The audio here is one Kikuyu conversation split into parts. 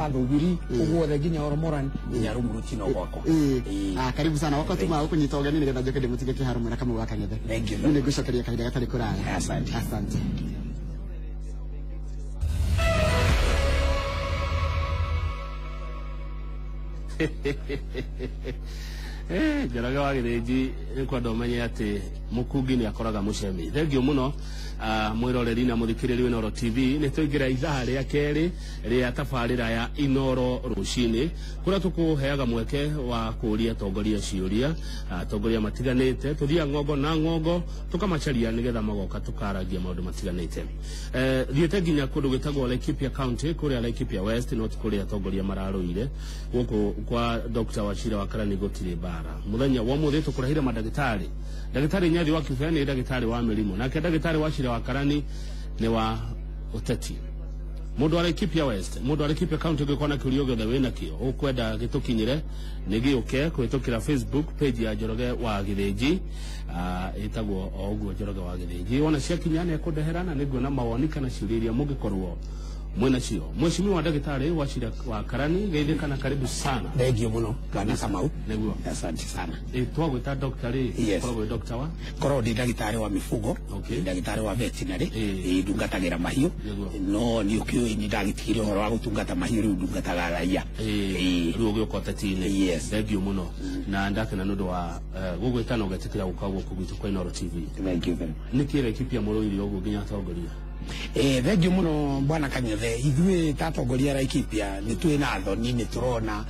Thugiri uguothe nginya Oromoran nginya Rumuruti no gwakwa. Karibu sana wakwa tuma gukunyita ũgeni nigetha njoke ndĩmũtige kĩharo mwena Kamau wa Kang'ethe. Thank you. Nĩ ngũcokeria kahinda gatarĩ kũraya. Asante. Asante. Njoroge wa Gĩthĩnji nĩkwenda ũmenye atĩ mũkungi nĩ akoraga mũcemi. Thengiũ mũno mwĩroreri na mũthikĩrĩri wa Inooro TV. Nĩ twaingĩra ithaa rĩa kerĩ rĩa tabarĩra ya Inooro rũcinĩ kũrĩa tũkũheaga mweke wa kũũria atongoria ciũria, atongoria matiganĩte, tũthiaga ng'ongo na ng'ongo tũkamacaria nĩgetha magoka tũkaragia maũndũ matiganĩte. Thiĩte nginya kũndũ gwĩtagwo Laikipia County, kũrĩa Laikipia West, no ti kũrĩa atongoria mararũire. Gũkũ kwa Dr. Wachira wa Karani gũtirĩ mbara. Mũthenya wa ũmũthĩ tũkũrehire mandagĩtarĩ. Ndagĩtarĩ Nyathi wa Kibea nĩ ndagĩtarĩ wa mĩrimũ, nake ndagĩtarĩ Wachira wa Karani nĩ wa ũteti. Mũndũ wa Laikipia West, mũndũ wa Laikipia County ũngĩkorwo na kĩũria gĩothe wĩna kĩo ũkwenda gĩtũkinyĩre nĩ gĩũke kũhĩtũkĩra Facebook page ya Njoroge wa Gĩthĩnji, ĩtagwo o ũguo Njoroge wa Gĩthĩnji. Wona ciakinya nĩ ekũndehera na nĩnguona mawoni kana ciũria iria mũngĩkorwo mwĩna cio. Mheshimiwa Ndagĩtarĩ Wachira wa Karani, geithĩka na karibu sana. Thank you muno Bwana Kamau. Nĩguo. Asante sana. Twagwĩta doctor rĩ, Yes. ũkoragwo wĩ doctor wa? Korwo ndi ndagĩtarĩ wa mifugo, Okay. ndagĩtarĩ wa veterinary, Ĩĩ. ndungatagĩra mahiũ. Nĩguo. No nĩ ũkĩũĩ nĩ ndagĩtigire ũhoro wa gũtungata mahiũ, rĩu ndungataga raia. Ĩĩ. Rĩu ũgĩũka ũteti-inĩ. Yes. Thengiũ mũno na ndakena nĩ ũndũ wa gũgwĩta na ũgetĩkĩra gũka gũkũ gwitũ kwa Inooro TV. Thank you very much. Nĩkĩ Laikipia mũrũire ũguo nginya atongoria? Thengiũ mũno Bwana Kang'ethe. Ithuĩ ta atongoria a Laikipia nĩ twĩ na thoni, nĩ tũrona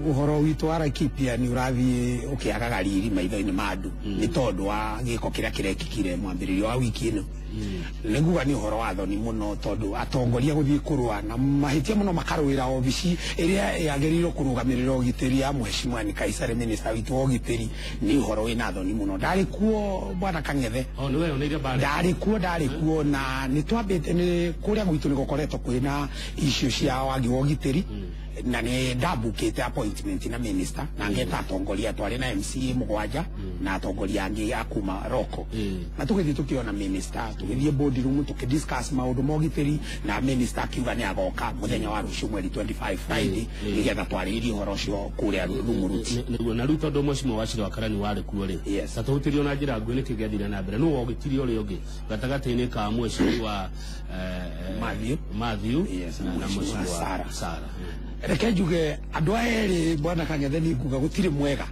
ũhoro witũ wa Laikipia nĩ ũrathiĩ ũkĩagaga riri maitho-inĩ ma andũ nĩ tondũ wa gĩko kĩrĩa kĩrekĩkire mwambĩrĩrio wa wiki ĩno. Nĩ nguga nĩ ũhoro wa thoni mũno tondũ atongoria gũthiĩ kũrũa na mahĩtia mũno makarũĩra obici ĩrĩa yagĩrĩirwo kũrũgamĩrĩra ũgitĩri ya Mheshimiwa ni Kaisari, minister witũ wa ũgitĩri, nĩ ũhoro wĩna thoni mũno. Ndarĩ kuo Bwana Kang'ethe. O nĩ weyoneire mbara? Ndarĩ kuo, ndarĩ kuo, na nĩ twambĩte nĩ kũrĩa gwitũ nĩ gũkoretwo kwĩna issue cia wagi wa ũgitĩri, na nĩ ndambukĩte appointment na minister na ngeta atongoria, twarĩ na MCA mũgwanja na atongoria angĩ a kuma Roko, na tũgĩthiĩ tũkĩona minister, tũgĩthiĩ board room tũkĩdiscuss maũndũ ma ũgitĩri, na minister akiuga nĩ agoka mũthenya wa rũciũ mweri 25 Friday nĩgetha twarĩrĩrie ũhoro ũcio kũrĩa Rumuruti. Nĩguo. Na rĩu tondũ Mheshimiwa Wachira wa Karani warĩ kuo rĩ, Yes. ta tũhutĩrio na njĩra nguhĩ nĩkĩ gĩathire na mbere, nũ wogĩtirie ũrĩa ũngĩ gatagatĩ-inĩ ka Mheshimiwa Matthew. Matthew Yes, na na Mheshimiwa Mheshimiwa Sarah. Sarah. Reke njuge andũ aya erĩ Bwana Kang'ethe nĩ nguga gũtirĩ mwega,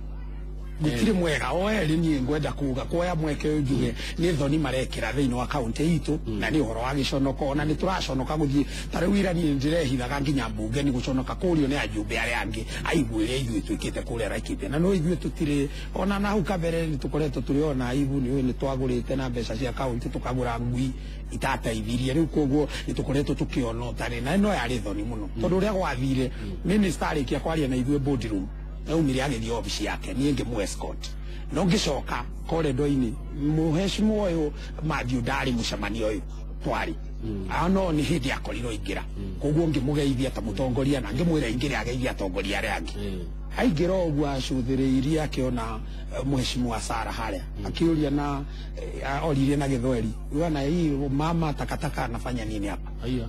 gũtirĩ mwega o erĩ. Niĩ ngwenda kuga kuoya mweke ũyũ njuge nĩ thoni marekĩra thĩinĩ wa kaunti itũ, na nĩ ũhoro wa gĩconoko, ona nĩ tũraconoka gũthiĩ. Ta rĩu ira niĩ ndĩrehithaga nginya mbunge nĩ gũconoka kũrio nĩ ajumbe arĩa angĩ aibu ĩrĩa ithuĩ twĩkĩte kũrĩa Laikipia, na no ithuĩ tũtirĩ ona na hau kabere nĩ tũkoretwo tũrĩ ona aibu. Nĩ ũĩ nĩ twagũrĩte na mbeca cia kaunti tũkagũra ngui itateithirie. Rĩu koguo nĩ tũkoretwo tũkĩona ũtarĩ na ĩno yarĩ thoni mũno tondũ ũrĩa gwathire, minister arĩkia kwaria na ithuĩ board room aumire agĩthiĩ obici yake, niĩ ngĩmũ escort, no ngĩcoka corridor-inĩ mũheshimiwa ũyũ Matthew ndarĩ mũcemanio ũyũ twarĩ no nĩ hĩndĩ akorirwo aingĩra, koguo ngĩmũgeithia ta mũtongoria na ngĩmwĩra aingĩre ageithie atongoria arĩa angĩ. Aingĩra ũguo acũthĩrĩirie akĩona mheshimiwa Sarah harĩa, akĩũria na oririe na Gĩthweri, "Bwana, hii mama takataka anafanya nini hapa?" Aya.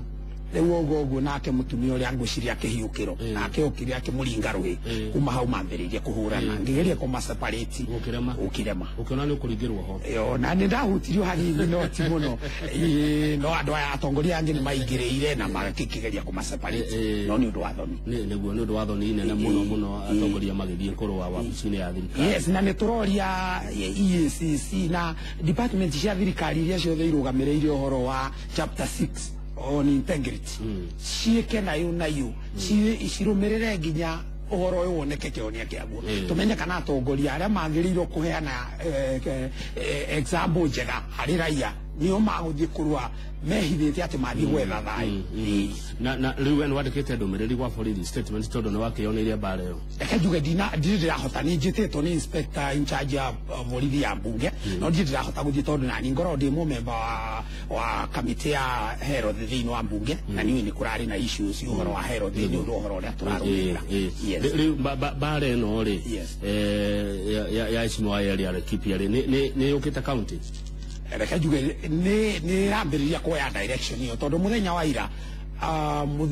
Rĩu ũguo ũguo nake mũtumia ũrĩa ngwĩciria akĩhiũkĩrwo nake okire akĩmũringa rũhĩ. Kuma hau mambĩrĩirie kũhũrana, ngĩgeria kũmaseparate. Gũkĩrema. Gũkĩrema. Ũkĩona nĩ ũkũringĩrwo ho? Yo, na nĩ ndahutirio hanini no ti mũno. Ĩĩ, no andũ aya atongoria angĩ nĩ maingĩrĩire na magĩkĩgeria kũmaseparate, no nĩ ũndũ wa thoni. Nĩguo, nĩ ũndũ wa thoni nene mũno mũno atongoria magĩthiĩ kũrũa wabici-inĩ ya thirikari. Yes, na nĩ tũroria EACC na department cia thirikari iria ciothe irũgamĩrĩire ũhoro wa chapter 6 on integrity ciĩke nayo nayo cirũmĩrĩre nginya ũhoro ũyũ woneke kĩhonia kĩaguo, tũmenye kana atongoria arĩa magĩrĩirwo kũheana example njega harĩ raia nĩo magũthiĩ kũrũa mehithĩte atĩ mathiĩ gwetha thayũ. Na rĩu we nĩ wandĩkĩte ndũmĩrĩri gwa borithi statement tondũ nĩ wakĩoneire mbara ĩyo? Reke njuge ndirĩ ndĩrahota, nĩ njĩtĩtwo nĩ inspector in charge ya borithi ya mbunge, no ndirĩ ndĩrahota gũthiĩ tondũ nani ngorwo ndĩ mũmemba wa kamĩtĩ ya health thĩinĩ wa mbunge, na niĩ nĩ kũrarĩ na issues ũhoro wa health nĩ ũndũ ũhoro ũrĩa tũrarũmĩrĩra. Yes. Rĩu mbara ĩno rĩ, Yes. ya heshimiwa ya Laikipia rĩ, nĩ yũkĩte county? Reke njuge nĩ ĩrambĩrĩria kuoya direction ĩyo tondũ mũthenya wa ira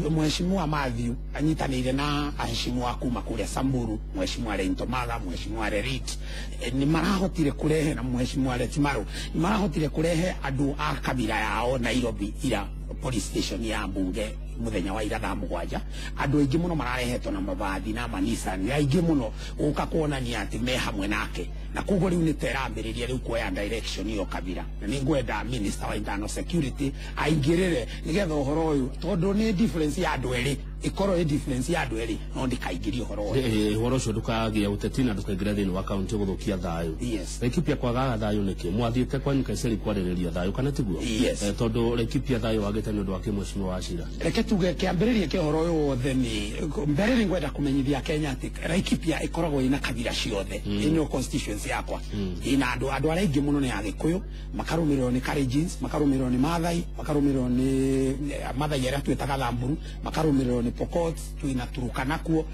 Mheshimiwa Matthew anyitanĩire na aheshimiwa kuma kũrĩa Samburu, Mheshimiwa Lentomaga, Mheshimiwa Rerit, nĩ marahotire kũrehe na Mheshimiwa Letimaru nĩ marahotire kũrehe andũ a kabira yao Nairobi ira police station ya mbunge muthenya wa ira thaa 7. Andũ aingĩ mũno mararehetwo na mabathi na manisani aingĩ mũno gũka kuonania atĩ me hamwe nake, na koguo rĩu nĩ terambĩrĩria rĩu kuoya direction iyo kabira, na nĩ ngwenda minister wa internal security aingĩrĩre nĩgetha ũhoro ũyũ, tondũ nĩ difference ya andũ erĩ, ĩkorwo ĩ difference ya andũ erĩ, no ndĩkaingĩrie ũhoro ũyũ. Ũhoro ũcio ndũkagĩa ũteti na ndũkaingĩra thĩinĩ wa kaunti gũthũkia thayũ. Yes. Laikipia kwagaga thayũ nĩkĩ? Mwathiĩte kwanyu Kaiseri kwarĩrĩria thayũ kana tiguo? Yes. Tondũ Laikipia thayũ wagĩte nĩ ũndũ wa kĩ, Mheshimiwa Wachira? Reke tuge kĩambĩrĩria kĩa ũhoro ũyũ wothe nĩ mbere nĩ ngwenda kũmenyithia Kenya atĩ Laikipia ĩkoragwo ĩna kabira ciothe. Ĩno constituency yakwa ĩna andũ arĩa aingĩ mũno nĩ Agĩkũyũ, makarũmĩrĩrwo nĩ Kalenjins, makarũmĩrĩrwo nĩ Maathai, makarũmĩrĩrwo nĩ Maathai arĩa twĩtaga Thamburu, makarũmĩrĩrwo nĩ Pokot, twĩna Turukana kuo.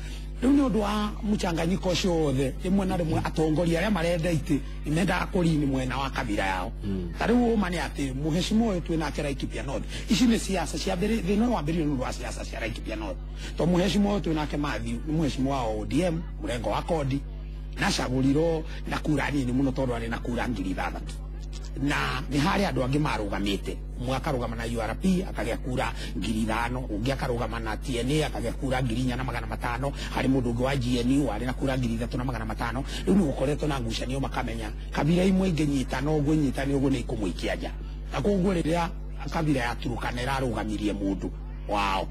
Rĩu nĩ ũndũ wa mũchanganyiko ũcio wothe, rĩmwe na rĩmwe atongoria arĩa marenda itĩ nĩ mendaga kũrini mwena wa kabira yao. Ta rĩu ũma nĩ atĩ mũheshimiwa ũyũ twĩ nake Laikipia North, ici nĩ siasa cia mbere, thĩna ũyũ wambĩrĩirio nĩ ũndũ wa siasa cia Laikipia North. To mũheshimiwa ũyũ twĩ nake Matthew nĩ mũheshimiwa wa ODM mũrengo wa kodi, na acagũrirwo na kura nini mũno tondũ arĩ na kura 6,000, na nĩ harĩ andũ angĩ marũgamĩte, ũmwe akarũgama na URP akagĩa kura 5,000, ũngĩ akarũgama na TNA akagĩa kura 4,500, harĩ mũndũ ũngĩ wa GNU arĩ na kura 3,500. Rĩu nĩ gũkoretwo na ngucanio, makamenya kabira imwe ingĩnyita no ũguo inyitane ũguo nĩ ikũmũikia nja, na koguo rĩrĩa kabira ya Turukana ĩrarũgamirie mũndũ wao,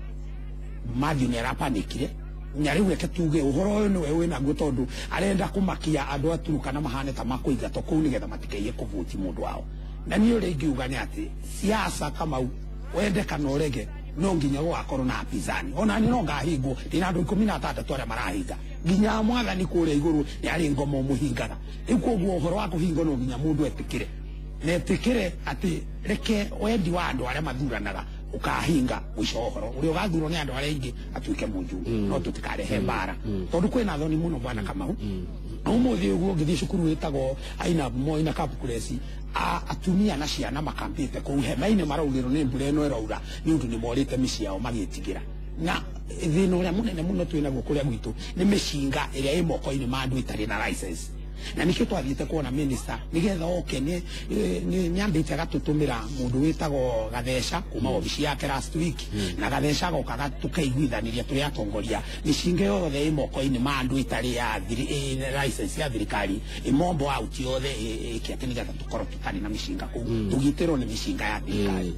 Matthew nĩ arapanikire, na rĩu reke tuge ũhoro ũyũ nĩwe wĩnaguo, tondũ arenda kũmakia andũ a Turukana mahane ta makũingatwo kũu nĩgetha matikaiye kũvoti mũndũ wao. Na niĩ ũrĩa ingiuga nĩ atĩ siasa Kamau, wende kana ũrege, no nginya gũgakorwo na apinzani. Ona niĩ no ngahingwo, ndĩna andũ 16 arĩa marahinga, nginya mwathani kũrĩa igũrũ nĩ arĩ ngoma ũmũhingaga. Rĩu koguo ũhoro wa kũhingwo no nginya mũndũ etĩkĩre, na etĩkĩre atĩ reke wendi wa andũ arĩa mathuranaga ukahinga mwisho wa ũhoro ũrĩa ũgathurwo nĩ andũ arĩa aingĩ atuĩke mũnjungu, no tũtikarehe mbara, tondũ kwĩna thoni mũno bwana Kamau. Ũmũthĩ ũguo ũngĩthiĩ cukuru ĩtagwo Ainab Moi na Kapkuresi, atumia na ciana makampĩte kũu hema-inĩ, maraugĩrwo nĩ mbura ĩno ĩraura nĩ ũndũ nĩ morĩte mĩciĩ yao magĩtigĩra. Na thĩna ũrĩa mũnene mũno twĩnaguo kũrĩa gwitũ nĩ mĩcinga ĩrĩa ĩ moko-inĩ ma andũ ĩtarĩ na license, na nikio twathiĩte kuona minister nigetha oke nĩ ambĩte agatũtũmĩra mũndũ wĩtagwo Gatheca kuma obici yake last week, na Gatheca agoka tũkaiguithanĩria tũrĩ atongoria mĩcinga yothe ĩ moko-inĩ ma andũ ĩtarĩ ya license ya thirikari ĩmombo out yothe ĩke atĩ nĩgetha tũkorwo tũtarĩ na mĩcinga kũu, tũgitĩrwo nĩ mĩcinga ya thirikari.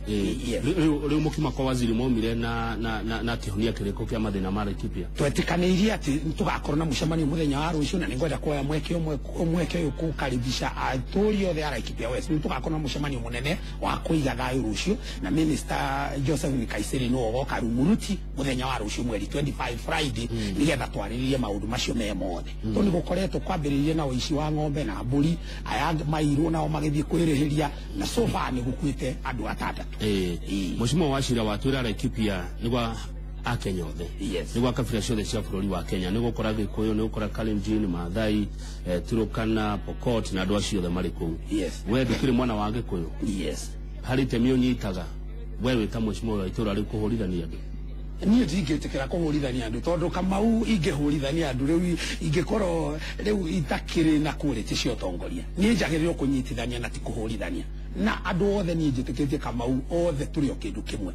Rĩu mũkiuma kwa waziri mwaumire na kĩhonia kĩrĩkũ kĩa mathĩna ma Laikipia? Twetĩkanĩirie atĩ tũgakorwo na mũcemanio mũthenya wa rũciũ, na nĩngwenda kuoya mweke ũmwe mweke ũyũ kũkaribisha atũri othe a Laikipia West. Nĩ tũgakorwo na mũcemanio mũnene wa kũiga thayũ rũciũ, na minister Joseph Nkaiseri nĩwe ũgoka Rumuruti mũthenya wa rũciũ mweri 25 Friday, nĩgetha twarĩrĩrie maũndũ macio me mothe. Tondũ nĩ gũkoretwo kwambĩrĩirie na ũici wa ng'ombe na mbũri, aya mairwo nao magĩthiĩ kwĩrĩhĩria, na so far nĩ gũkuĩte andũ 6. Mheshimiwa Wachira, watwĩra Laikipia nĩ gwa Akenya othe, nĩ gwa kabira ciothe cia bũrũri wa Kenya, nĩ gũkora Gĩkũyũ, nĩ gũkora Kalenjin, Maathai, Turukana, Pokot na andũ acio othe marĩ kũu. We ndũkĩrĩ mwana wa Gĩkũyũ? Yes. Harĩ itemi ũnyitaga we wĩ ta mheshimiwa wa itũũra rĩu kũhũrithania andũ? Niĩ ndingĩtĩkĩra kũhũrithania andũ, tondũ Kamau ingĩhũrithania andũ rĩu ingĩkorwo rĩu itakĩrĩ na quality cia ũtongoria. Niĩ njagĩrĩirwo kũnyitithania na ti kũhũrithania, na andũ othe niĩ njĩtĩkĩtie Kamau othe tũrĩ o kĩndũ kĩmwe,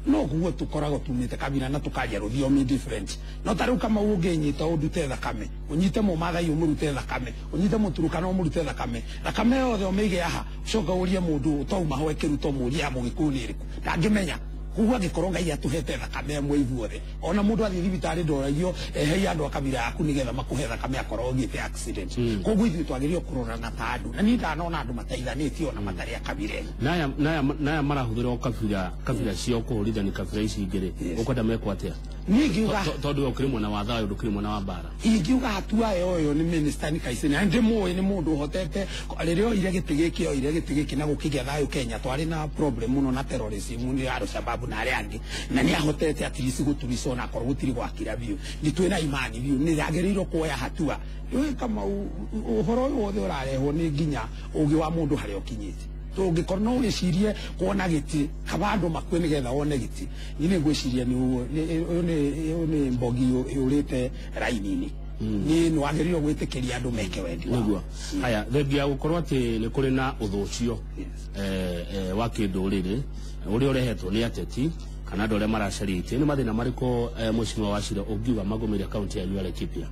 no guo tukoragwo tumĩte kabira na tukaria rũthiomi different. No ta rĩu Kamau ũngĩnyita ũndute thakame, ũnyite mũmathai ũmũrute thakame, ũnyite mũturukana ũmũrute thakame, thakame yothe ũmĩige haha, ũcoke ũrie mũndũ ũtauma ho ĩkĩruta ũmũrie ya mũgĩkũyũ nĩ ĩrĩkũ, ndangĩmenya. Koguo angĩkorwo Ngai atũhete thakame ĩmwe ithuothe, ona mũndũ athiĩ thibitarĩ ndoragio ehei andũ a kabira yaku nĩgetha makũhe thakame akorwo ũgĩte accident. Koguo ithuĩ twagĩrĩirwo kũrorana ta andũ, na niĩ ndanona andũ mateithanĩtie ona matarĩ a kabira ĩmwe. Naya marahũthĩra kabira ciao kũhũrithania kabira ici ingĩ rĩ, ũkwenda mekwo atĩa? Niĩ ingiuga Tondũ we ũkĩrĩ mwena wa thayũ, ndũkĩrĩ mwena wa mbara. Ingiuga hatua ĩyo nĩ minister Nkaiseri, na ndĩmũĩ nĩ mũndũ ũhotete rĩrĩa oire gĩtĩ gĩkĩ, oire gĩtĩ gĩkĩ na gũkĩgĩa thayũ Kenya. Twarĩ na problem mũno na terrorism nĩ Al-Shabaab na arĩa angĩ, na nĩ ahotete at least gũturicwo na akorwo gũtirĩ gwakira biũ. Nĩ twĩna imani biũ nĩ yagĩrĩirwo kuoya hatua. Rĩu Kamau, ũhoro ũyũ wothe ũrarehwo nĩ nginya ũgĩ wa mũndũ harĩa ũkinyĩte. Tũngĩkorwo no wĩcirie kuona gĩtĩ kaba andũ makue nĩgetha wone gĩtĩ, niĩ nĩ ngwĩciria ũyũ nĩ mbogi yũrĩte raini-inĩ. Nĩ wagĩrĩirwo gwĩtĩkĩria andũ meke wendi wao. Nĩguo. Haya, thengia gũkorwo atĩ nĩ kũrĩ na ũthũcio wa kĩndũrĩrĩ ũrĩa ũrehetwo nĩ ateti kana andũ arĩa maracaria itĩ, nĩ mathĩna marĩkũ Mheshimiwa Wachira ũngiuga magũmĩire kaunti yanyu ya Laikipia?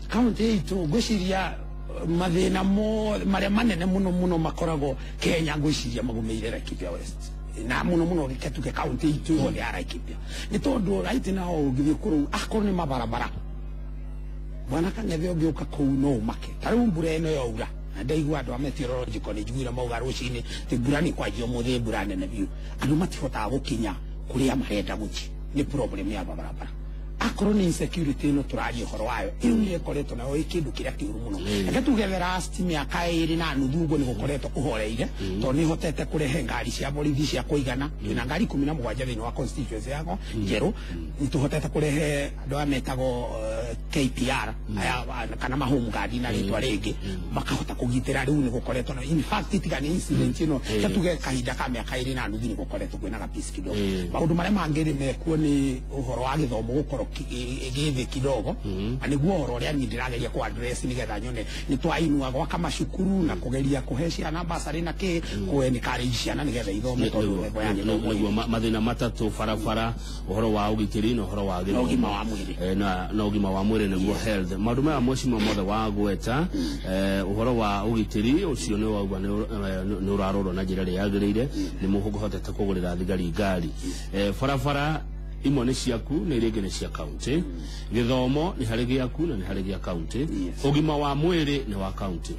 Kaunti itũ ngwĩciria mathĩna marĩa manene mũno mũno makoragwo Kenya ngwĩciria magũmĩire Laikipia West, na mũno mũno gĩketuke kaunti itũ yothe ya Laikipia, nĩ tondũ right now ũngĩthiĩ kũrĩa akorwo nĩ mabarabara, Bwana Kang'ethe, ũngĩũka kũu no ũmake. Ta rĩu mbura ĩno yaura, na ndaigua andũ a meteorological nĩ njiguire mauga rũcinĩ atĩ mbura nĩ kwanjia ũmũthĩ, mbura nene biũ, andũ matihotaga gũkinya kũrĩa marenda gũthiĩ nĩ problem ya mabarabara. Akorwo nĩ insecurity ĩno tũraria ũhoro wayo, ĩyo nĩ ĩkoretwo nayo ĩ kĩndũ kĩrĩa kĩũru mũno. Reke tuge the last mĩaka 2.5 ũguo nĩ gũkoretwo kũhoreire, tondũ nĩ hotete kũrehe ngari cia borithi cia kũigana. Twĩna ngari 17 thĩinĩ wa constituency yakwa njerũ. Nĩ tũhotete kũrehe andũ aya metagwo KPR aya, kana ma home guard na rĩtwa rĩngĩ, makahota kũgitĩra. Rĩu nĩ gũkoretwo na, in fact, tiga nĩ incident ĩno, reke tuge kahinda ka mĩaka 2.5 nĩ gũkoretwo kwĩna ga peace kidogo. Maũndũ marĩa mangĩ rĩ mekuo nĩ ũhoro wa gĩthomo gũkorwo gĩthĩ kidogo, na nĩguo ũhoro ũrĩa niĩ ndĩrageria kũ address nĩgetha nyone nĩ twainua gwaka macukuru na kũgeria kũhe ciana basarĩ na kĩ kũ encourage ciana nĩgetha ithome, tondũ level ya gĩthomo Nĩguo mathĩna matatũ: barabara, ũhoro wa ũgitĩri na ũhoro wa na gĩthomo ũgima wa mwĩrĩ. Na ũgima wa mwĩrĩ, nĩguo health. Maũndũ maya mheshimiwa mothe wa gweta, ũhoro wa ũgitĩri ũcio nĩ wauga nĩ ũrarorwo na njĩra ĩrĩa yagĩrĩire, nĩ mũhotete kũgũrĩra thigari ngari, barabara imwe nĩ ciaku na iria ingĩ nĩ cia kaunti, gĩthomo nĩ harĩ gĩaku na nĩ harĩ gĩa kaunti, ũgima wa mwĩrĩ nĩ wa kaunti.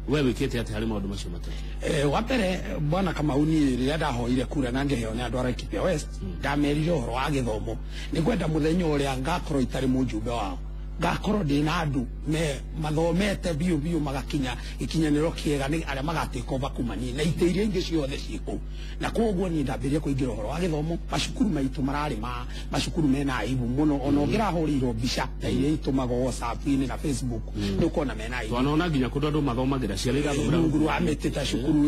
We wĩkĩte atĩ harĩ maũndũ macio matatũ? Wa mbere, Bwana Kamau, niĩ rĩrĩa ndahoire kura na ngĩheo nĩ andũ a Laikipia West, ndamerire ũhoro wa gĩthomo nĩ ngwenda mũthenya ũrĩa ngakorwo itarĩ mũjumbe wao, ngakorwo ndĩ na andũ me mathomete biũ biũ magakinya gĩkinyanĩro kĩega, nĩ arĩa magatake over kuma niĩ na itĩ iria ingĩ ciothe ciĩ kũu. Na koguo niĩ ndambĩrĩria kũingĩra ũhoro wa gĩthomo. Macukuru maitũ mararĩ ma macukuru mena aibu mũno, ona ũngĩrahũrĩirwo mbica ta iria itũmagwo WhatsApp-inĩ na Facebook, nĩ ũkuona mena aibu. Twanona nginya kũndũ andũ mathomagĩra, ciana irathomera rungu rwa mĩtĩ, ta cukuru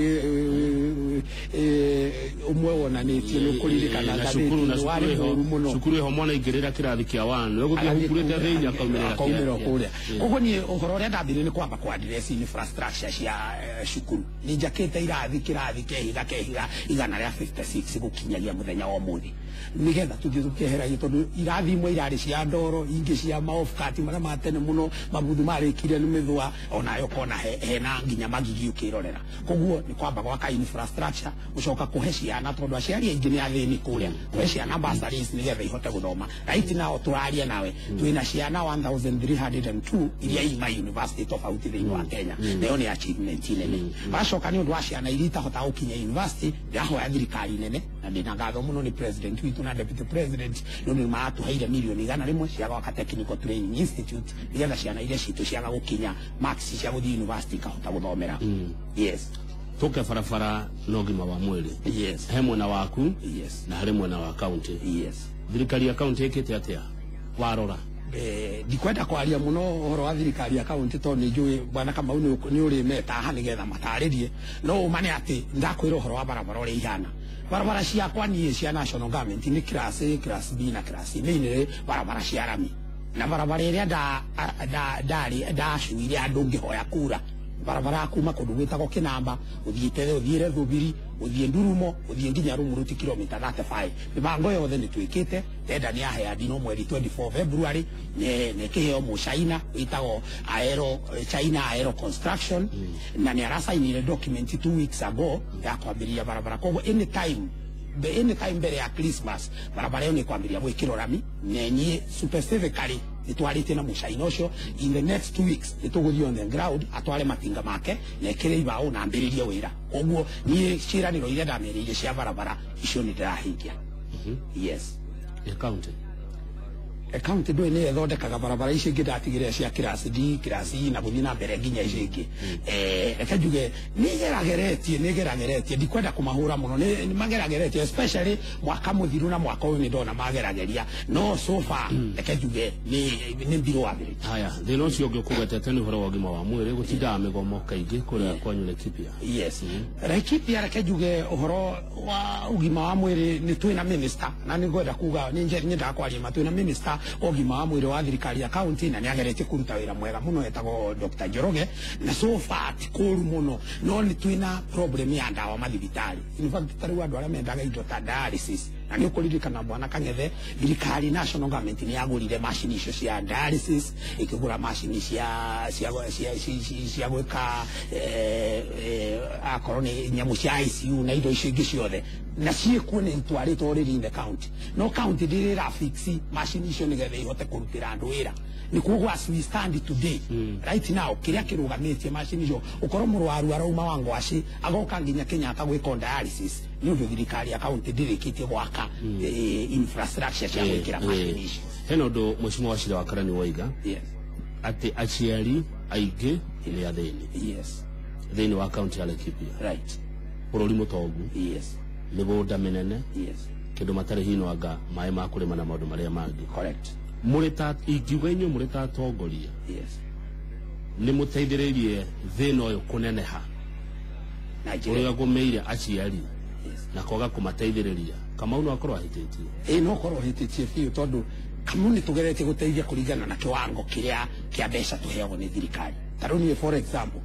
ũmwe wonanĩtio nĩ ũkũririkana na cukuru na ngathĩti-inĩ, warĩ cukuru mũru mũno. Cukuru ĩho mwana aingĩrĩra kĩrathi kĩa 1 ũgũthiĩ ahungurĩte thĩinĩ akaumĩrĩra akaumĩra kũrĩa. Koguo niĩ ũhoro ũrĩa ndambire nĩ kwamba kũ address infrastructure cia cukuru. Nĩ njakĩte irathi, kĩrathi kehiga 156 gũkinyagia mũthenya wa ũmũthĩ, nĩgetha tũthiĩ tũkĩeheragia, tondũ irathi imwe irarĩ cia ndoro, ingĩ cia maofkati marĩa ma tene mũno, mabuthu marĩkire nĩ mĩthũa, onayo kona hena nginya magigi ũkĩrorera. Koguo nĩ kwamba gwaka infrastructure, gũcoka kũhe ciana, tondũ aciari aingĩ nĩ athĩni kũrĩa, kũhe ciana bursaries nĩgetha ihote gũthoma. Right now tũraria nawe twĩna ciana 1302 iria ima university tofauti thĩinĩ wa Kenya, nayo nĩ achievement nene. Wacoka nĩ ũndũ wa ciana iria itahotaga gũkinya university, ndĩrahoya thirikari nene, na ndĩna ngatho mũno nĩ president witũ na deputy president, nĩ ũndũ nĩ maratũheire mirioni 100 cia gwaka technical training institute, nĩgetha ciana iria citũ ciaga gũkinya marks cia gũthiĩ university ikahota gũthomera. Yes. Tũke barabara na ũgima wa mwĩrĩ. He mwena waku na harĩ mwena wa kaunti. Thirikari ya kaunti ĩkĩte atĩa warora? Ndikwenda kwaria muno ũhoro wa thirikari ya kaunti, tondũ nĩ njũĩ Bwana Kamau nĩ ũrĩ meta haha nĩgetha matarĩrie, no ũma nĩ atĩ ndakwĩra ũhoro wa barabara ũrĩa ihana. Barabara ciakwa niĩ cia national government nĩ class A, class B na class C, nĩ barabara cia rami, na barabara ĩrĩa ndarĩ ndacuire andũ ngĩhoya kura, barabara ya kuma kũndũ gwĩtagwo Kĩnamba ũthiĩte ũthiĩre Thubiri, ũthiĩ Ndurumo, ũthiĩ nginya Rumuruti, kilomita 35. Mĩbango yothe nĩ twĩkĩte, tenda nĩ yaheanirwo mweri 24 February, nĩ kĩheo mũchaina wĩtagwo Aero China Aero Construction, na nĩ aracainire document 2 weeks ago ya kwambĩrĩria barabara. Koguo anytime mbere ya Christmas barabara ĩyo nĩ kwambĩrĩria gwĩkĩrwo rami, na niĩ specifically nĩ twarĩtie na mũcaina ũcio, in the next 2 weeks nĩ tũgũthiĩ on the ground, atware matinga make na ĩkĩre ibaũ na ambĩrĩrie wĩra. Koguo niĩ ciĩranĩro iria ndamerĩire cia barabara icio nĩ ndĩrahingia, yes. Ya kaunti? County ndũĩ nĩyo ĩthondekaga barabara ici ingĩ ndatigĩrĩra cia class D, class E na gũthiĩ na mbere nginya ici ingĩ. Reke njuge nĩ ĩgerageretie ndikwenda kũmahũra mũno, nĩ magerageretie especially mwaka mũthiru na mwaka ũyũ nĩ ndona magerageria, no so far reke njuge nĩ below average. Haya, thĩna ũcio ũngĩ ũkũgwetete nĩ ũhoro wa ũgima wa mwĩrĩ, gũtindaga mĩgomo kaingĩ kũrĩa kwanyu Laikipia. Yes, Laikipia, reke njuge ũhoro wa ũgima wa mwĩrĩ nĩ twĩna minister, na nĩ ngwenda kuga nĩ nyendaga kwaria ma twĩna minister wa ũgima wa mwĩrĩ wa thirikari ya county, na nĩ ageretie kũruta wĩra mwega mũno, etagwo Dr. Njoroge, na so far ti kũru mũno, no nĩ twĩna problem ya ndawa mathibitarĩ. In fact, ta rĩu andũ arĩa mendaga indo ta dialysis, na nĩ ũkũririkana bwana Kang'ethe, thirikari national government nĩ yagũrire macini icio cia dialysis, ĩkĩgũra macini cia gwĩka akorwo nĩ nyamũ cia ICU na indo icio ingĩ ciothe, na ciĩkuo nĩ itwarĩtwo already in the county, no county ndĩrĩ ĩrafix macini icio nĩgetha ihote kũrutĩra andũ wĩra. Nĩ koguo as we stand today, right now, kĩrĩa kĩrũgamĩtie macini icio ũkorwo mũrwaru arauma wa Ngwaci agoka nginya Kenyatta gwĩka dialysis nĩ ũndũ thirikari ya county ndĩrĩkĩtie gwaka infrastructure cia gwĩkĩra macini icio. Hena ũndũ Mheshimiwa Wachira wa Karani waiga atĩ aciari aingĩ nĩ athĩni thĩinĩ wa kaunti ya Laikipia, bũrũri mũtongu, mĩgũnda mĩnene, kĩndũ matarĩ hino anga maĩ ma kũrĩma na maũndũ marĩa mangĩ. Mũrĩ ta ingiuga inyuĩ mũrĩ ta atongoria nĩ mũteithĩrĩirie thĩna ũyũ kũneneha Na njĩra ũrĩa gũmĩire aciari na kwaga kũmateithĩrĩria. Kamau no akorwo ahĩtĩtie? Ĩ, no korwo hĩtĩtie biũ, tondũ Kamau nĩ tũgeretie gũteithia kũringana na kĩwango kĩrĩa kĩa mbeca tũheagwo nĩ thirikari. Ta rĩu niĩ, for example,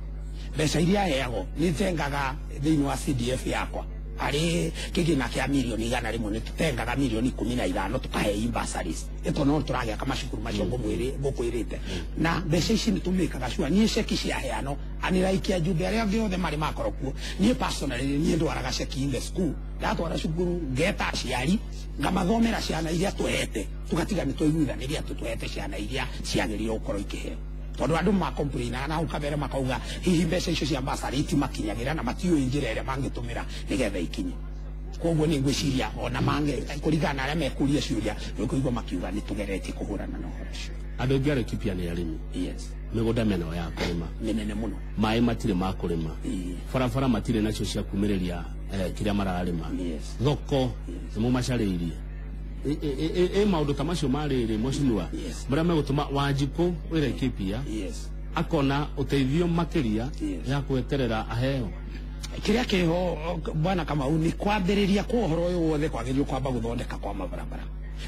mbeca iria heagwo nĩ njengaga thĩinĩ wa CDF yakwa harĩ kĩgĩna kĩa mirioni 100, nĩ tũtengaga mirioni 15 tũkahe bursaries ĩto no tũragĩaka macukuru macio ngũkwĩrĩte, na mbeca ici nĩ tũmĩkaga sure niĩ ceki ciaheanwo anĩraikia njumbe arĩa angĩ othe marĩ makorwo kuo. Niĩ personally niĩ ndwaraga ceki in the school, ndatwara cukuru ngeta aciari ngamathomera ciana iria twehete, tũgatiga nĩ twaiguithanĩria atĩ twehete ciana iria ciagĩrĩirwo gũkorwo ikĩheo, tondũ andũ makomplainaga na hau kabere makauga hihi mbeca icio cia basarĩ itimakinyagĩra na matiũĩ njĩra ĩrĩa mangĩtũmĩra nĩgetha ikinye. Koguo nĩ ngwĩciria ona mange kũringana na arĩa mekũria ciũria nĩ ũkũigua makiuga nĩ tũgeretie kũhũrana na ũhoro ũcio. Andũ aingĩ a Laikipia nĩ arĩmi. Mĩgũnda mĩena ya kũrĩma mĩnene mũno. Maĩ matirĩ ma kũrĩma, barabara matirĩ nacio cia kumĩrĩria kĩrĩa mararĩma, thoko nĩ mũmacarĩirie. Ĩ maũndũ ta macio marĩrĩ, mheshimiwa, marĩa megũtũma Wanjikũ wĩ Laikipia akona ũteithio makĩria ya gweterera aheo? Kĩrĩa kĩho, bwana Kamau, nĩ kwambĩrĩria kwa ũhoro ũyũ wothe kwagĩrĩirwo kwamba gũthondeka kwa mabarabara.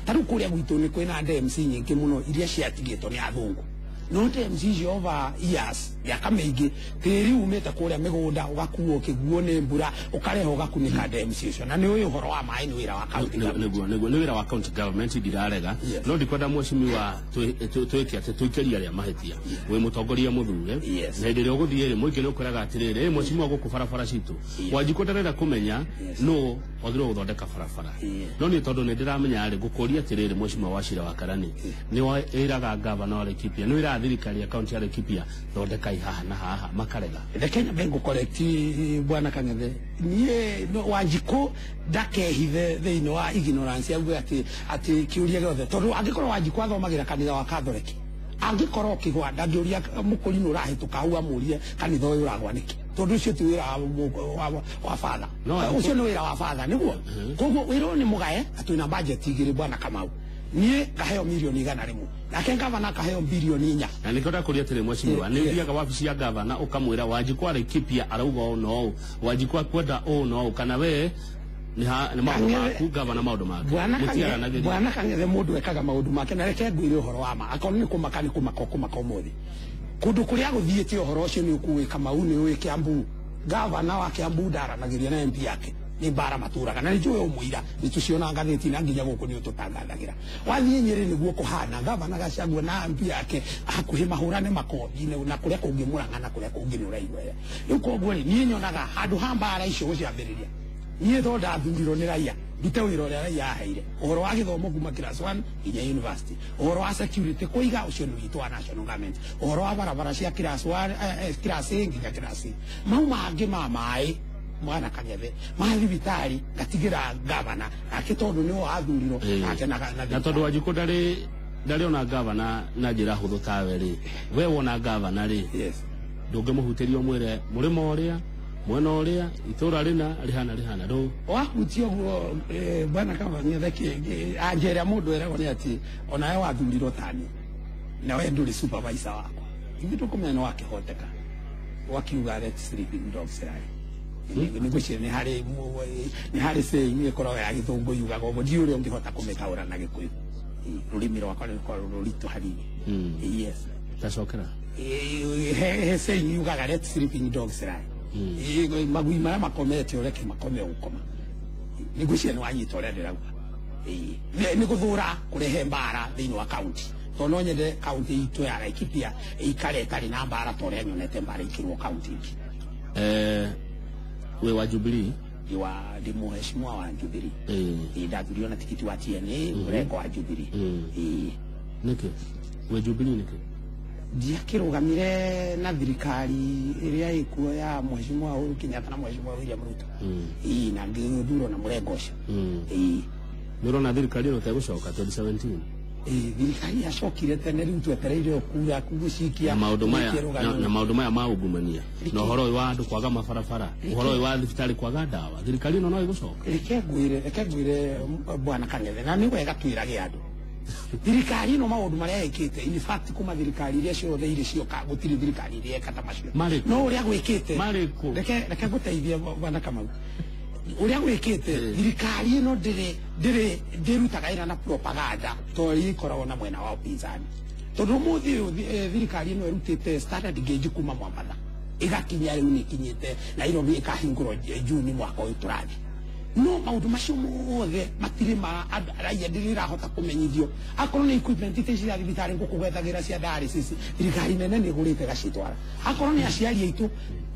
Ta rĩu kũrĩa gwitũ nĩ kwĩna dams nyingĩ mũno iria ciatigĩtwo nĩ athũngũ, no dams icio over years, mĩaka mĩingĩ, tĩri umĩte kũrĩa mĩgũnda ũgakuo ũkĩguo nĩ mbura ũkareha ũgakunĩka dams icio, na nĩ ũyũ ũhoro wa maĩ nĩ wĩra wa county government. Nĩguo nĩ wĩra wa county government, ndirarega, no ndikwenda mheshimiwa twĩke atĩ tũikĩrie arĩa mahĩtia. Wĩ mũtongoria mũthure, na hĩndĩ ĩrĩa ũgũthiĩ rĩ, mũingĩ nĩ ũkwĩraga atĩrĩrĩ, "Ĩ, mheshimiwa, gũkũ barabara citũ Wanjikũ ndarenda kũmenya nũ wagĩrĩirwo gũthondeka barabara." No niĩ tondũ nĩ ndĩramenya rĩ, ngũkũria atĩrĩrĩ, mheshimiwa Wachira wa Karani, nĩ wĩraga gavana wa Laikipia, nĩ wĩraga thirikari ya kaunti ya Laikipia thondekai haha na haha, makarega? Reke nyambe ngũcorrect, bwana Kang'ethe. Niĩ no Wanjikũ ndakehithe thĩinĩ wa ignorance auge atĩ kĩũria gĩothe, tondũ angĩkorwo Wanjikũ athomagĩra kanitha wa Catholic, angĩkorwo ũkĩgwa ndangĩũria mũkũrinũ ũrahĩtũka hau amũrie kanitha ũyũ ũragwa nĩkĩ, tondũ ũcio ti wĩra wa father. No, Ũcio nĩ wĩra wa father nĩguo. Koguo wĩra ũyũ nĩ mũgae na twĩna budget igĩrĩ, bwana Kamau. Niĩ ngaheo mirioni 100, nake gavana akaheo birioni 4. Na nĩkĩo ndakũria atĩrĩ, mheshimiwa, nĩ ũthiaga wabici ya gavana ũkamwĩra Wanjikũ wa Laikipia arauga ũũ na ũũ, Wanjikũ akwenda ũũ na ũũ, kana we nĩ maũndũ maku, gavana maũndũ make? Bwana Kang'ethe, Mũtiaranagĩria? Bwana Kang'ethe, mũndũ ekaga maũndũ make, na reke ngwĩre ũhoro wa ma, akorwo nĩ kũmaka nĩ kũmaka ũkũmaka ũmũthĩ kũndũ kũrĩa gũthiĩte ũhoro ũcio nĩ ũkũĩ Kamau, nĩ ũĩ Kiambu, gavana wa Kiambu ndaranagĩria na MP yake, nĩ mbara matũraga, na nĩ njũĩ ũmũira nĩ tũciona ngathĩti na nginya gũkũ nĩ ũtũtangathagĩra. Wathiĩ Nyĩrĩ nĩguo kũhana, gavana Gachagua na MP yake hakuhĩ mahũrane makobi na kũrĩa kũngĩ Mũrang'a na kũrĩa kũngĩ nĩ ũraigua. Rĩu koguo rĩ, niĩ nyonaga handũ ha mbara icio gũciambĩrĩria, niĩ to ndathurirwo nĩ raia ndute wĩra ũrĩa raia aheire, ũhoro wa gĩthomo kuma class 1 nginya university, ũhoro wa security kũiga ũcio nĩ witũ wa national government, ũhoro wa barabara cia class 1, class A nginya class C, mau mangĩ ma maĩ, mwana Kang'ethe, ma thibitarĩ ngatigĩra gavana nake, tondũ nĩwe wathurirwo nake na Na tondũ Wanjikũ ndarĩ Ndarĩ ona gavana na njĩra hũthũ tawe rĩ, we wona gavana rĩ, yes, ndũngĩmũhutĩria ũmwĩre mũrĩmo ũrĩa mwena ũrĩa itũra rĩna rĩhana rĩhana ndũ wahutia ũguo bwana Kang'ethe anjĩra mũndũ eragwo nĩ atĩ onawe wathurirwo tani na we ndũrĩ supervisor wakwa ithuĩ tũkũmenya nĩ wakĩhoteka wakiuga let sleeping dogs lie. Nĩ ngwĩciria nĩ harĩ saying ĩkoragwo ya gĩthũngũ yugaga ũguo, ndiũĩ ũrĩa ũngĩhota kũmĩtaũra na gĩkũyũ. Rũrĩmĩ rwakwa nĩ rũkoragwo rũritũ hanini. Yes. Tacokera. He saying yugaga let sleeping dogs lie. Magui marĩa makomete ũreke makome gũkoma. Nĩ ngwĩciria nĩ wanyita ũrĩa ndĩrauga. Nĩ gũthũra kũrehe mbara thĩinĩ wa kaunti, tondũ no nyende kaunti itũ ya Laikipia ĩikare ĩtarĩ na mbara ta ũrĩa nyonete mbara ikĩrwo kaunti ingĩ. We wa Jubilee? Ndi mũheshimiwa wa Jubilee. Ndathurirwo na tikiti wa TNA mũrengo wa Jubilee. Nĩkĩ we Jubilee nĩkĩ? Ndiakĩrũgamire na thirikari ĩrĩa ĩkuo ya Mheshimiwa Uhuru Kenyatta na Mheshimiwa William Ruto. Na ngĩthurwo na mũrengo ũcio. Nĩ ũrona thirikari ĩno tegũcoka 2017? Thirikari yacokire tene, rĩu twetereire o kura gũcikia na maũndũ maya na maũndũ maya ma ungumania na ũhoro ũyũ wa andũ kwaga mabarabara, ũhoro ũyũ wa thibitarĩ kwaga ndawa, thirikari ĩno no ĩgũcoka? Reke ngwĩre bwana Kang'ethe, na nĩ wega twĩrage andũ thirikari ĩno maũndũ marĩa ĩkĩte. In fact kuma thirikari iria ciothe irĩ cioka gũtirĩ thirikari iria ĩka ta macio no ũrĩa gwĩkĩte. Reke ngũteithie bwana Kamau, ũrĩa gwĩkĩte thirikari ĩno ndĩrĩ ndĩrutaga wĩra na propaganda ta ũrĩa ĩkoragwo na mwena wa upinzani, tondũ ũmũthĩ ũyũ thirikari ĩno ĩrutĩte standard gauge kuma Mombatha ĩgakinya rĩu nĩ ĩkinyĩte Nairobi ĩkahingũrwo Juni mwaka ũyũ tũrathiĩ. No maũndũ macio mothe matirĩ ma raia ndĩrĩrahota kũmenyithio. Akorwo nĩ equipment ta ici cia thibitarĩ ngũkũgwetagĩra cia dialysis, thirikari nene nĩ ĩgũrĩte ĩgacitwara. Akorwo nĩ aciari aitũ,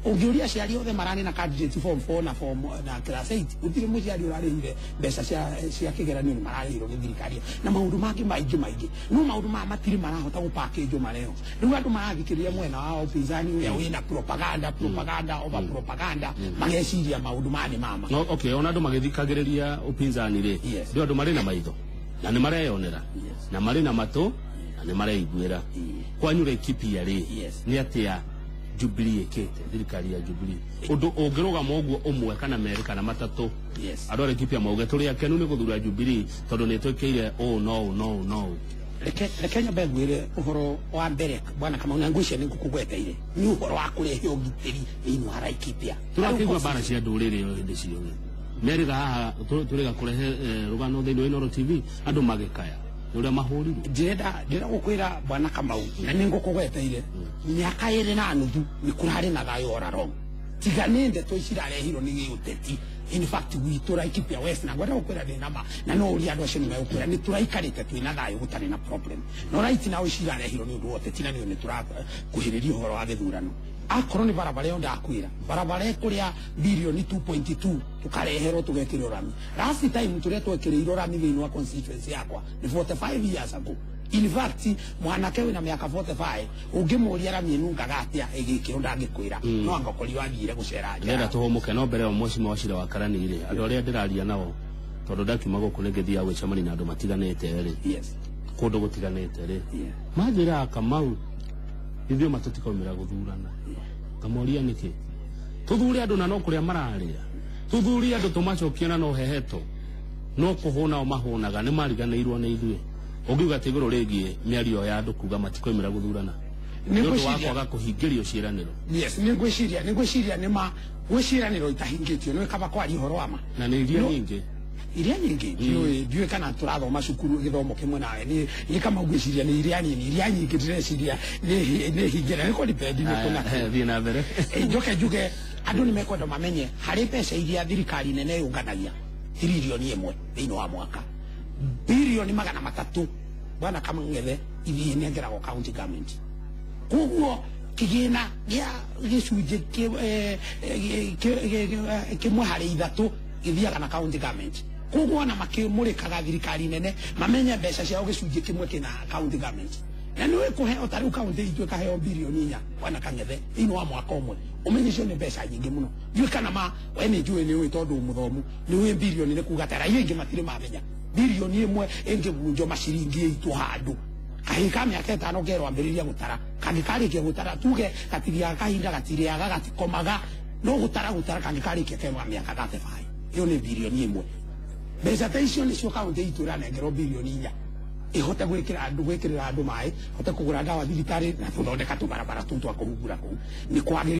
ũngĩũria aciari othe mararĩ na candidate form 4 na form na class 8, gũtirĩ mũciari ũrarĩhire mbeca cia kĩgeranio, nĩ mararĩhirwo nĩ thirikari na maũndũ mangĩ maingĩ maingĩ. No maũndũ maya matirĩ marahota gũpackage mareho. Rĩu andũ marathikĩrĩria mwena wa upinzani ũrĩa wĩna propaganda propaganda over propaganda, mageciria maũndũ maya nĩ mama. No, okay, ona andũ magĩthikagĩrĩria upinzani rĩ, ndio andũ marĩ na maitho na nĩ mareyonera na marĩ na matũ na nĩ mareiguĩra. Kwanyu Laikipia rĩ, nĩ atĩa Jubilee ĩkĩte, thirikari ya Jubilee ũndũ ũngĩrũgama ũguo ũmwe kana merĩ kana matatũ, andũ a Laikipia mauge tũrĩ akenu nĩ gũthura Jubilee tondũ nĩ twĩkĩire ũũ no ũũ no ũũ no ũũ? Reke nyambe ngwĩre ũhoro wa mbere bwana Kamau, na ngwĩciria nĩ ngũkũgweteire nĩ ũhoro wa kũrehe ũgitĩri thĩinĩ wa Laikipia. Tũrakĩigua mbara cia ndũrĩrĩ hĩndĩ ciothe merĩga haha tũrĩga kũrehe rũgano thĩinĩ wa Inooro TV, andũ magĩkaya nĩ ũrĩa mahũrirwo. Ndĩrenda gũkwĩra bwana Kamau, na nĩ ngũkũgweteire mĩaka 2.5 nĩ kũrarĩ na thayũ all along, tiga nĩ ndeto ici irarehirwo nĩ gĩũteti. In fact gwitũ Laikipia West, na ngwenda gũkwĩra ndĩ na ma na no ũria andũ acio nĩ megũkwĩra nĩ tũraikarĩte twĩna thayũ gũtarĩ na problem. No right now ici irarehirwo nĩ ũndũ wa ũteti na nĩ tũrakuhĩrĩria ũhoro wa gĩthurano. Akorwo nĩ barabara ĩyo ndakwĩra, barabara ĩkũrĩa birioni 2.2 tũkareherwo tũgekĩrwo rami. Last time tũrĩa twekĩrĩirwo rami thĩinĩ wa constituency yakwa nĩ 45 years ago. In fact mwanake wĩna mĩaka 45 ũngĩmũria rami ĩnungaga atĩa ĩgĩkĩrwo ndangĩkwĩra, no angakorirwo athiire gũcera nja. Ndĩrenda tũhũmũke no mbere ya Mheshimiwa Wachira wa Karani rĩ, andũ arĩa ndĩraria nao tondũ ndakiuma gũkũ nĩ ngĩthiaga gwĩcemania na andũ matiganĩte rĩ, kũndũ gũtiganĩte rĩ, manjĩraga Kamau ithuĩ ma tũtikaumĩra gũthurana. Ngamoria nĩkĩ? Tũthure andũ na no kũrĩa mararĩa, tũthure andũ tũmacokie na no heheto, no kũhũna o mahũnaga, nĩ mariganĩirwo nĩ ithuĩ. Ũngiuga atĩ igũrũ rĩgiĩ mĩario ya andũ kuga matikoimĩra gũthurana nĩ ũndũ wa kwaga kũhingĩrio ciĩranĩro? Yes, nĩ ngwĩciria nĩ ma gwĩ ciĩranĩro itahingĩtio, nĩ kaba kwaria ũhoro wa ma na nĩ iria nyingĩ. Iria nyingĩ ndiũĩ kana tũrathoma cukuru gĩthomo kĩmwe nawe, nĩ kama ngwĩciria nĩ iria nini, iria nyingĩ ndĩreciria nĩ hingĩra nĩ kũdipendi nĩ kũna. Thiĩ na mbere. Njoke njuge andũ nĩ mekwenda mamenye harĩ mbeca iria thirikari nene yũnganagia tiririoni 1 thĩinĩ wa mwaka, birioni 300 bwana Kamang'ethe ithiĩ inengeragwo county government. Koguo kĩgĩna gĩa gĩcunjĩ kĩmwe harĩ 3 gĩthiaga na county government. Koguo ona makĩmũrĩkaga thirikari nene mamenye mbeca ciao gĩcunjĩ kĩmwe kĩna county government. Na nĩ kũheo ta rĩu county itũ ĩkaheo birioni 4 bwana Kang'ethe thĩinĩ wa mwaka ũmwe, ũmenye icio nĩ mbeca nyingĩ mũno. Ndiũĩ kana ma we nĩ njũĩ nĩ ũĩ tondũ mũthomu nĩ ũĩ birioni nĩ kuga ta raia aingĩ matirĩ mamenya birioni 1 ĩngĩbunjwo maciringi itũ handũ Kahii ka mĩaka 5 kerwo ambĩrĩria gũtara, kangĩkarĩkia gũtara tuge gatithiaga kahinda, gatirĩaga, gatikomaga, no gũtara gũtara, kangĩkarĩkia kerwa mĩaka 35, ĩyo nĩ bilioni 1. Mbeca ta icio nĩcio kaunti itũ ĩranengerwo bilioni 4 ihote gwĩkĩra andũ, gwĩkĩrĩra andũ maĩ, hote kũgũra ndawa thibitarĩ na tũthondeka tũbarabara tũu twa kũhungura kũu nĩ kwagĩrĩire.